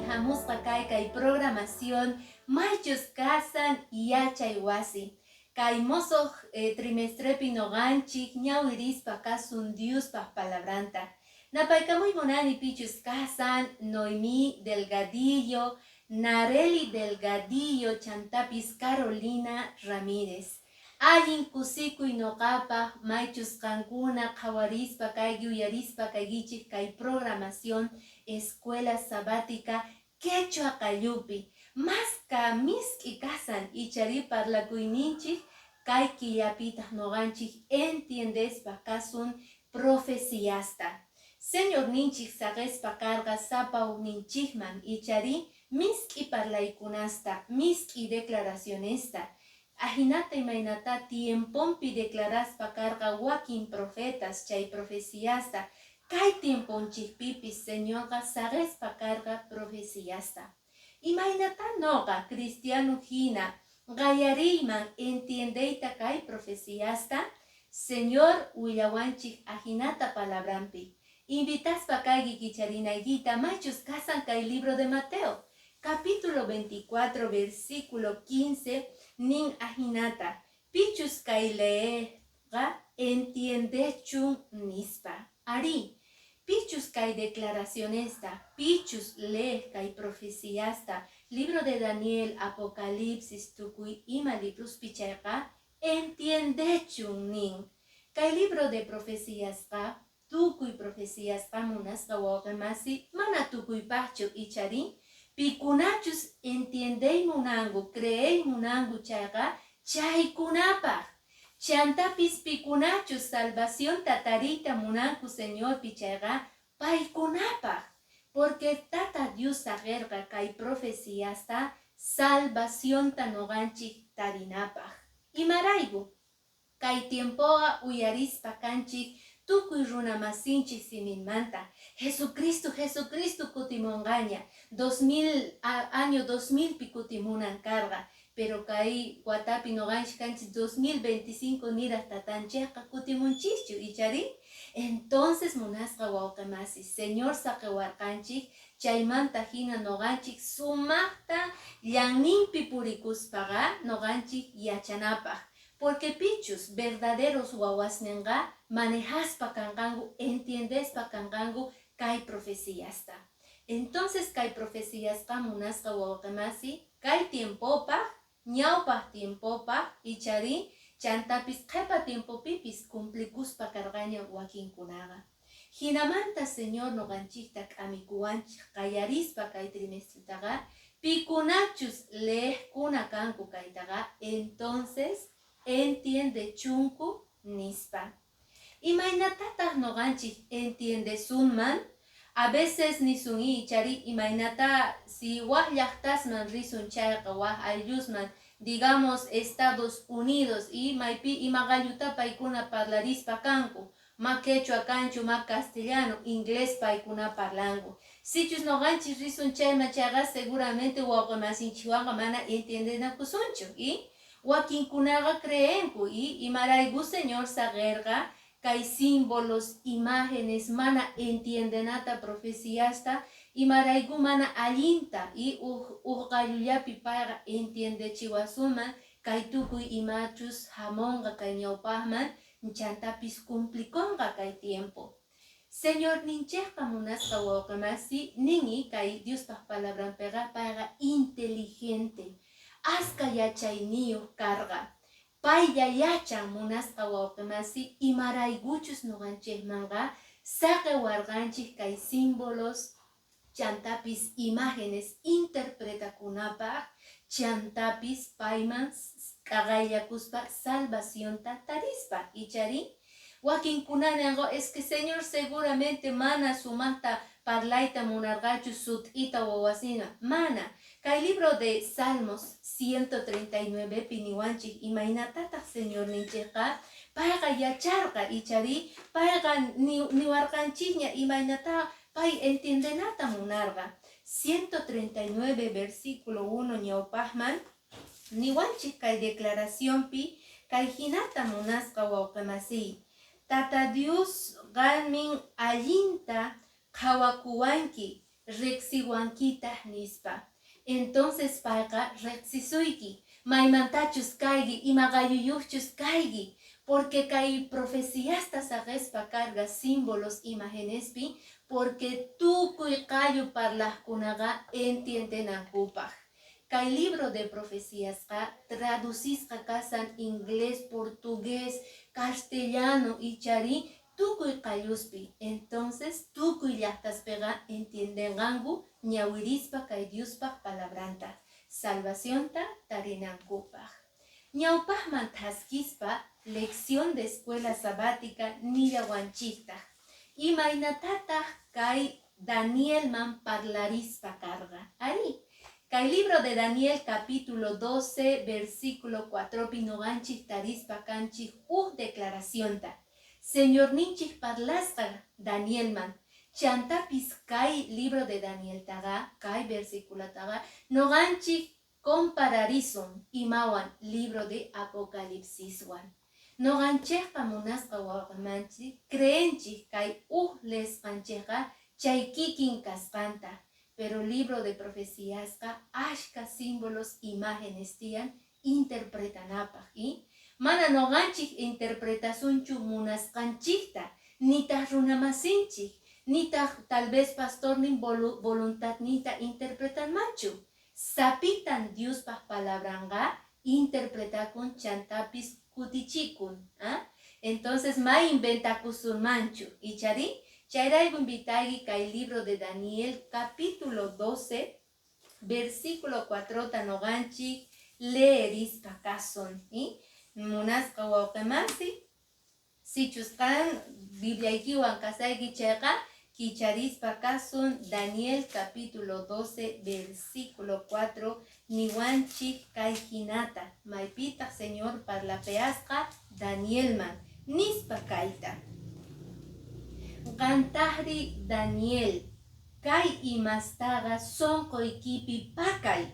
Hamusqa kay kay programación maychus kasan yachay wasi. Kay mosoq trimestrepi noqanchik ñawirispa kasun Diospaq palabranta. Napaykamuy munani pichus kasan Noemí Delgadillo, Nareli Delgadillo chantapis Carolina Ramírez. Allin kusikuy noqapaq maychus qankuna qhawarispa kay yuyarispa kaykichik kay programación Escuela Sabática Quechua qallupi. Maska misk'i kasan ichari parlakuyninchik kay killapitaq noqanchik entiendespa kasun profeciasta. Señorninchik saqespa karqa sapa hukninchikman ichari misk'i parlaykunasta, misk'i declaracionesta. Ajinata imaynata tiemponpi declaraspa karqa wakin profetas chay profeciasta, kay tiemponchikpipis Señorqa saqespa karqa profeciasta. Imaynata noqa cristiano hina qallariyman entiendeyta kay profeciasta? Señor willawanchik ajinata palabranpi. Invitaspa kayki kicharinaykita maychus kasan kay libro de Mateo. Capítulo 24, versículo 15, nin ajinata, pichus kay leeqa entiendechun nispa. Ari, pichus kay declaracionesta, pichus leej kay profeciasta, libro de Daniel, Apocalipsis, tukuy ima librospi chayqa, entiendechun nin. Kay libro de profeciasqa, tukuy profeciasqa munasqa wawqimasi, mana tukuypaqchu ichari, pikunachus entiendey munanku, creey munanku chayqa, chaykunapaq. Chantapis pikunachus salvacionta tariyta munanku Señorpi chayqa, paykunapaq. Porque Tata Dios saqirqa kay profeciasta salvacionta noqanchik tarinapaq. Imarayku, kay tiempoqa uyarispa kanchik tukuy runa masinchik siminmanta. Jesucristo, Jesucristo kutimunqaña, 2000, año 2000 pi kutimunan karqa. Pero kay watapi noqanchik kanchik 2025 niraq tatanchikqa kutimunchischu, ichari? Entonces munasqa wawqimasi, Señor saqiwarqanchik chaymanta hina noqanchik sumaqta llanninpi purikuspaqa noqanchik yachanapaq. Porque pichus verdaderos wawasninqa manejaspa kanqanku, entiendespa kanqanku kay profeciasta. Entonces kay profeciasqa munasqa wawqimasi, kay tiempopaq, ñawpaq tiempopaq, ichari chantapis qhipa tiempopipis cumplikuspa karqaña wakinkunaqa. Hinamanta Señor noqanchikta k'amikuwanchik qallarispa kay trimestretaqa, pikunachus leejkuna kanku kaytaqa, entonces entiendechunku nispa. Imaynatataq noqanchik entiendesunman? A veces nisun ichari imaynata si waj llaqtasman risun chayqa waj ayllusman, digamos Estados Unidos, y maypi ima qalluta paykuna parlarispa kanku, ma quechua kanchu, ma castellano, inglés paykuna parlanku. Sichus noqanchik risun chayman chayqa seguramente wawqimasinchikwanqa mana entiendenakusunchu. Y wakinkunaqa creenku y imarayku Señor saqirqa kay símbolos, imágenes mana entiendenata profeciasta, imarayku mana allinta y uj qallullapi payqa entiendechiwasuman kay tukuy imachus hamunqa kay ñawpaqman chantapis cumplikunqa kay tiempo. Señor ninchikqa munasqa wawqimasi ninmi kay Diospaq palabranpiqa payqa inteligente, aska yachayniyuq karqa. Paylla yachan munasqa wawqimasi imaraykuchus noqanchikmanqa saqiwarqanchik kay símbolos chantapis imágenes interpretakunapaq chantapis payman k'aqayllakuspa salvacionta tarispa ichari. Wakinkuna ninqu es que Señor seguramente mana sumaqta parlayta munarqachu sut'ita wawasina. Mana. Kay libro de Salmos 139 pi niwanchik imaynatataq Señor ninchikqa payqa yacharqa ichari payqa niwarqanchikña imaynata pay entiendenata munarqa. 139 versículo 1 ñawpaqman niwanchik kay declaracionpi kay hinata munasqa wawqimasiy. Tata Dios qanmin allinta qhawakuwanki. Riqsiwankitaq, nispa. Entonces payqa riqsisuyki, maymantachus kayki, ima qalluyuqchus kayki, porque kay profeciasta saqespa karqa símbolos imagenespi, porque tukuy qallu parlaqkunaqa entiendenankupaq. Kay libro de profeciasqa traducisqa kasan inglés, portugués, castellano ichari tukuy qalluspi. Entonces tukuy llaqtaspiqa entiendenqanku ñawirispa kay Diospaq palabranta, salvacionta tarinankupaq. Ñawpaqman thaskispa lección de escuela sabática nillawanchiktaq. Imaynatataq kay Danielman parlarispa karqa? Ari, kay libro de Daniel capítulo 12 versículo 4 pi noqanchik tarispa kanchik uj declaracionta. Señorninchik parlasqa Danielman. Chantapis kay libro de Danieltaqa, kay versiculotaqa noqanchik compararisun imawan libro de Apocalipsiswan. Noqanchikqa munasqa wawqimanchik creenchik kay uj leesqanchikqa chay kikin kasqanta, pero libro de profeciasqa ashka símbolos imágenes tiyan interpretanapaq, y mana noqanchik interpretasunchu munasqanchikta, nitaq runamasinchik, nitaq tal vez pastornin voluntadninta interpretanmanchu. Sapitan Diospaq palabranqa interpretakun chantapis kutichikun, ¿ah? Entonces ma inventakusunmanchu, ichari? Chayrayku invitayki kay libro de Daniel capítulo 12 versículo 4 ta noqanchik leerispa kasun, y munasqa wawqimasi, sichus qan Bibliaykiwan kasayki chayqa kicharispa kasun Daniel capítulo 12 versículo 4 niwanchik kay hinata maypitaq Señor parlapeasqa Danielman nispa kayta. Qantaqri Daniel, kay imastaqa sunquykipi pakay,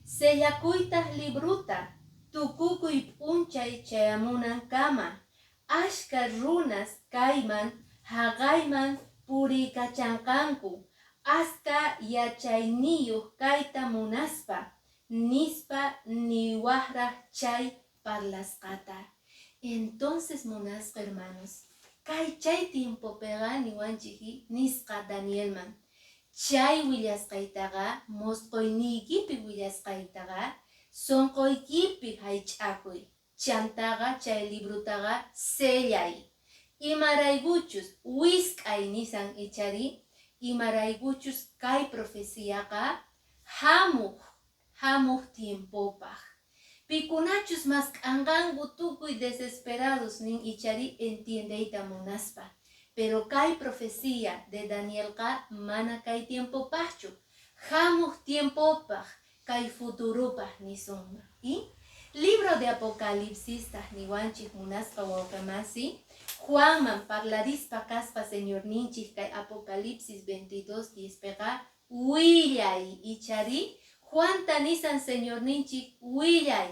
sellakuytaq libruta, tukukuy p'unchay chayamunankama, ashka runas kayman haqayman puriykachanqanku, aska yachayniyuq kayta munaspa, nispa niwaqraq chay parlasqata. Entonces munasqa hermanos, kay chay tiempopiqa niwanchik nisqa Danielman, chay willasqaytaqa mosqoyniykipi willasqaytaqa sunquykipi haych'akuy, chantaqa chay librutaqa sellay. Imaraykuchus wisk'ay nisan ichari, imaraykuchus kay profeciaqa hamuq hamuq tiempopaq. Pikunachus mask'anqanku tukuy desesperados nin ichari entiendeyta munaspa. Pero kay profecía de Danielqa mana kay tiempopaqchu, hamuq tiempopaq, kay futurupaq nisunman. Y libro de Apocalipsis taq niwanchik munasqa wawqimasi, Juanman parlarispa kaspa Señorninchik kay Apocalipsis 22 10 piqa willay ichari, Juanta nisan Señorninchik willay.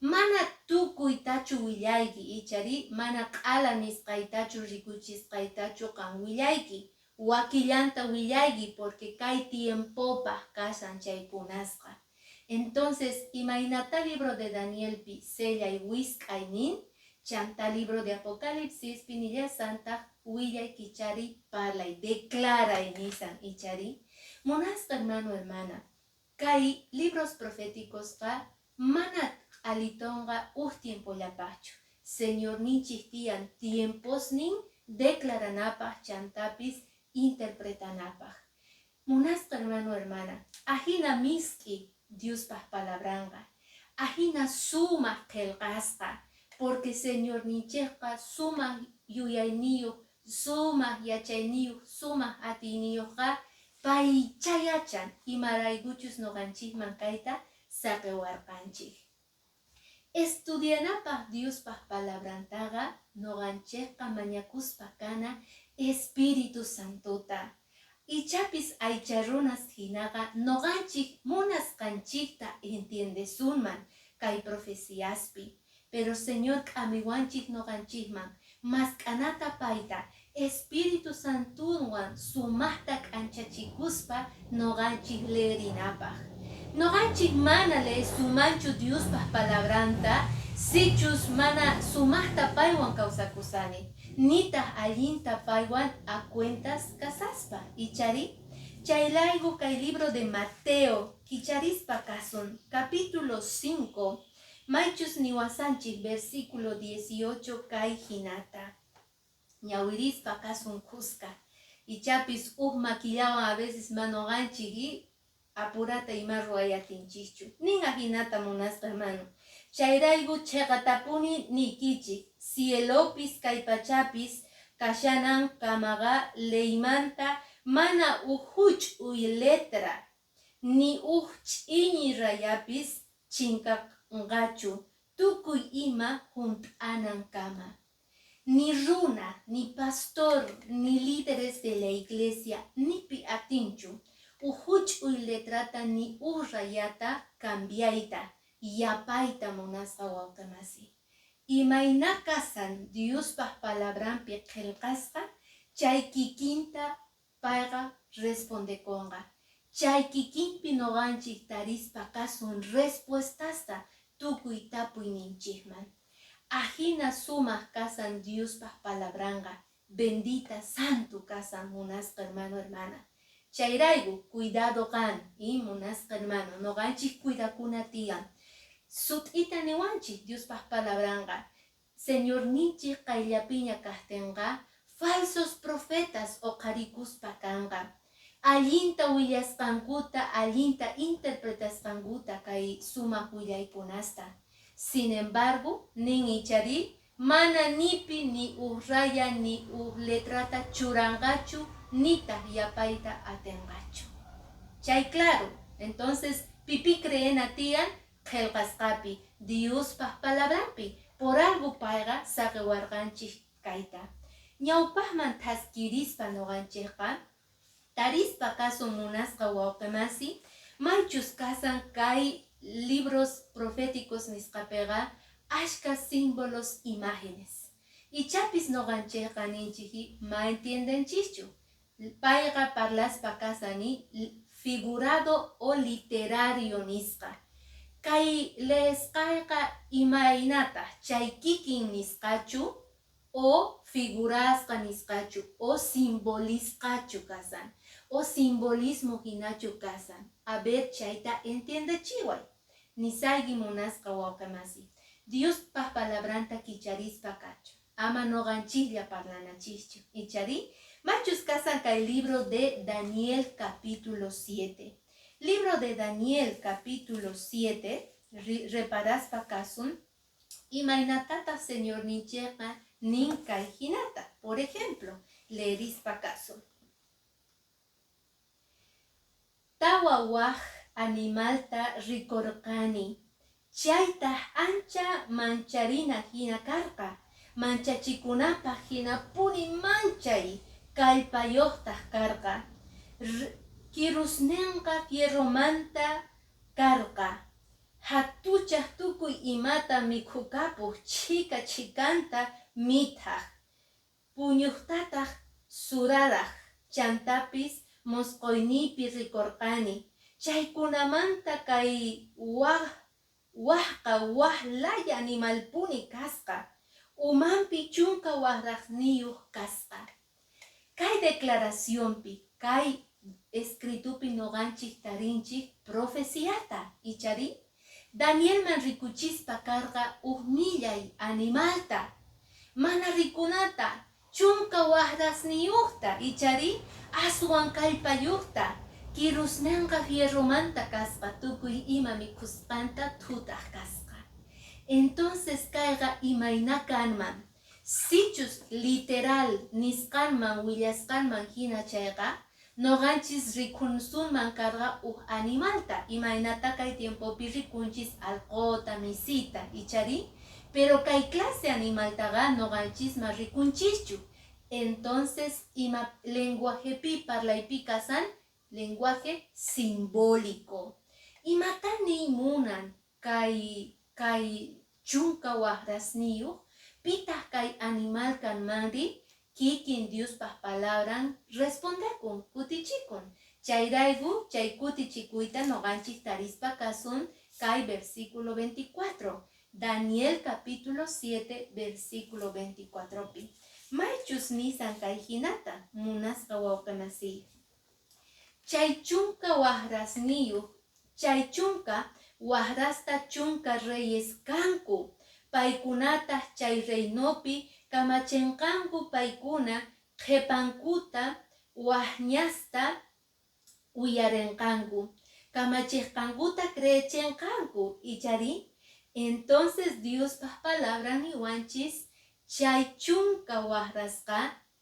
Mana tukuytachu willayki ichari, mana q'ala nisqaytachu rikuchisqaytachu qan willayki, wakillanta willayki porque kay tiempopaq kasan chaykunasqa. Entonces, imaynata libro de Danielpi sellay wisk'ay nin, chanta libro de Apocalipsis pinillasantaq willay kichari parlay, declaray nisan ichari. Munasqa hermano, hermana, kay libros proféticosqa mana q'alitonqa uj tiempollapaqchu. Señorninchik tiyan tiemposnin declaranapaq chantapis interpretanapaq. Munasqa hermano, hermana, ajina misk'i Diospaq palabranqa, ajina sumaq qillqasqa, porque Señorninchikqa sumaq yuyayniyuq, sumaq yachayniyuq, sumaq atiyniyuqqa paycha yachan imaraykuchus noqanchikman kayta saqiwarqanchik. Estudianapaq Diospaq palabrantaqa noqanchikqa mañakuspa kana Espíritu Santota. Ichapis aycha runas hinaqa noqanchik munasqanchikta entiendesunman kay profeciaspi. Pero Señor k'amiwanchik noqanchikman mask'anata payta. Espíritu Santonwan sumaqta k'anchachikuspa noqanchik leerinapaq. Noqanchik mana leesumanchu Diospaq palabranta sichus mana sumaqta paywan kawsakusani, nitaq allinta paywan a cuentas kasaspa. Ichari? Chayrayku kay libro de Mateo kicharispa kasun, capítulo 5, maychus niwasanchik versículo 18 kay hinata. Ñawirispa kasun kuska. Ichapis uj makillawan a veces manoqanchik y apurata ima ruwayatinchikchu. Nin ajinata, munasqa hermano. Chayrayku cheqatapuni niykichik, cielopis kay pachapis kashanan kamaqa leymanta mana uj huch'uy letra ni uj ch'iñi rayapis chinkanqachu tukuy ima hunt'anankama. Ni runa, ni pastor, ni líderes de la iglesia, ni pi atinchu uj huch'uy letrata ni uj rayata cambiayta, yapayta, munasqa wawqimasi. Imayna kasan Diospaq palabranpi qillqasqa, chay kikinta payqa respondekunqa. Chay kikinpi noqanchik tarispa kasun respuestasta tukuy tapuyninchikman. Ajina sumaq kasan Diospaq palabranqa, bendita santo kasan, munasqa hermano, hermana. Chayrayku cuidado qan y munasqa hermano, noqanchik cuidakuna tiyan. Sut'ita niwanchik Diospaq palabranqa. Señorninchik qayllapiña kaqtinqa falsos profetas uqharikuspa kanqa. Allinta willasqankuta, allinta interpretasqankuta kay sumaq willaykunasta. Sin embargo, nin ichari, mana nipi ni uj raya ni uj letrata churanqachu nitaq yapayta atinqachu. Chay claro, entonces pipi creena tiyan qillqasqapi, Diospaq palabranpi, por algo payqa saqiwarqanchik kayta. Ñawpaqman thaskirispa noqanchikqa tarispa kasun, munasqa wawqimasi, maychus kasan kay libros proféticos nisqapiqa ashka símbolos, imágenes. Ichapis noqanchikqa ninchik ma entiendenchischu. Payqa parlaspa kasani figurado o literario nisqa. Kay leesqayqa imaynata chay kikin nisqachu o figurasqa nisqachu o simbolisqachu kasan o simbolismo hinachu kasan. A ver, chayta entiendechiway. Nisayki, munasqa wawqimasi. Diospaq palabranta kicharispa kachu. Ama noqanchiklla parlanachikchu. Ichari? Machus kasan kay libro de Daniel capítulo 7. Libro de Daniel capítulo 7, reparaspa kasun, imaynatata Señorninchikqa nin kay hinata. Por ejemplo, leerispa kasun. Tawa waj animalta rikorqani, chaytaj ancha mancharina hina karqa, manchachikunapaj hinapuni manchay kallpayuqtaq karqa. Kirusnenqa fierromanta karqa, hatuchaj tukuy imata mikhukapuj, chhika chhikanta mithaj, puñujtataj suraraj. Chantapis mosqoyniypi rikorqani chaykunamanta kay waj wajqa waj laya animalpuni kasqa, umanpi 10 wajrasniyuq kasqa. Kay declaracionpi, kay escritupi noqanchik tarinchik profeciata, ichari? Danielman rikuchispa karqa uj millay animalta, mana rikunata, 10 wajrasniyuqta, ichari, aswan kallpayuqta, kirusnenqa fierromanta kasqa, tukuy ima mikhusqanta thutaq kasqa. Entonces kayqa imayna kanman? Sichus literal nisqanman willasqanman hina chayqa, noqanchis rikunsunman karqa uj animalta, imaynata kay tiempopi rikunchis alqota, misita, ichari? Pero kay clase animaltaqa noqanchisma rikunchischu. Entonces, ima lenguajepi parlaypi kasan? Lenguaje simbólico. Imata niy munan kay 10 wajrasniyuq? Pitaq kay animal kanmanri? Kikin Diospaj palabran respondekun, kutichikun. Chayrayku chay kutichikuyta noqanchik tarispa kasun kay versículo 24. Daniel capítulo 7 versículo 24 pi. Maychus nisan kay hinata munasqa wawqimasiy. Chay chunka wajrasniyuq, chay chunka wajrasta chunka reyes kanku, paykunataq chay reinopi kamachinqanku, paykuna qhepankuta wajñasta uyarenqanku, kamachisqankuta creechinqanku, ichari. Entonces Diospaj palabra niwanchis chay chunka wajrasqa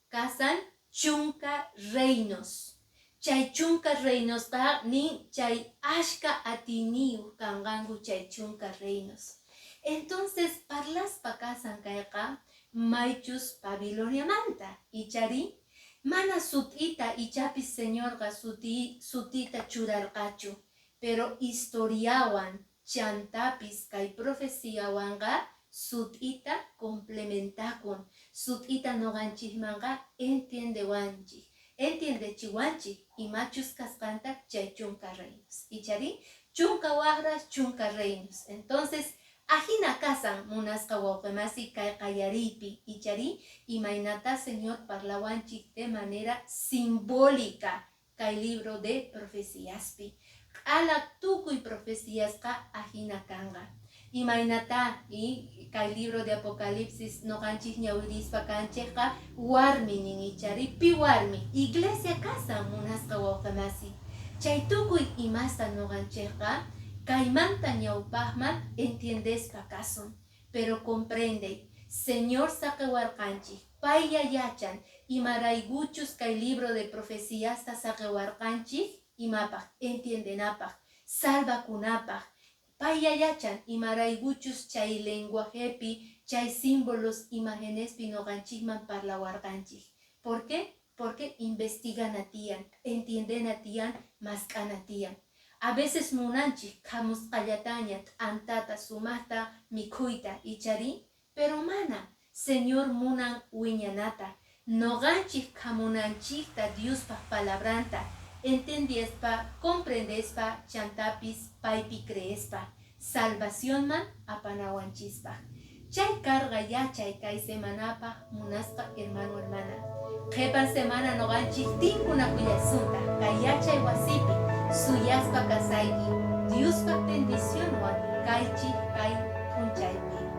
kasan chunka reinos. Chay chunka reinosqa nin chay ashka atiyniyuq kanqanku chay chunka reinos. Entonces parlaspa kasan kayqa maychus Babiloniamanta, ichari mana sut'ita ichapis Señorqa sutita churarqachu, pero historiawan chantapis kay profeciawanqa sut'ita complementakun, sut'ita noqanchikmanqa entiendewanchik, entiendechiwanchik imachus kasqanta chay chunka reinos. Ichari chunka waqras, chunka reinos. Entonces ajina kasan munasqa wawqimasi kay qallariypi, ichari imaynata Señor parlawanchik de manera simbólica kay libro de profeciaspi. Q'ala tukuy profeciasqa ajina kanqa. Imaynata y kay libro de Apocalipsis noqanchik ñawirispa kanchikqa warmi nin, ichari pi warmi iglesia kasan munasqa wawqimasi. Chay tukuy imasta noqanchikqa kaymanta ñawpaqman entiendespa kasun. Pero comprende, Señor saqiwarqanchik, paylla yachan imaraykuchus kay libro de profeciasta saqiwarqanchik imapaq entiendenapaq, salvakunapaq. Paylla yachan imaraykuchus chay lenguajepi, chay símbolos, imágenespi noqanchikman parlawarqanchik. ¿Por qué? Porque investigana tiyan, entiendena tiyan, mask'ana tiyan. A veces munanchik khamusqallataña t'antata sumaqta mikhuyta, ichari, pero mana. Señor munan wiñanata. Noqanchik khamunanchikta Diospaj palabranta entendiespa, comprendespa, chantapis paypi creespa, salvacionman apanawanchispaj. Chay karqa yachay kay semanapaj munasqa hermano, hermana. Qhepan semana noqanchik tinkunakullasunta kay yachay wasipi suyaspa kasayki. Diospaj bendicionwan kaychik kay p'unchaypi.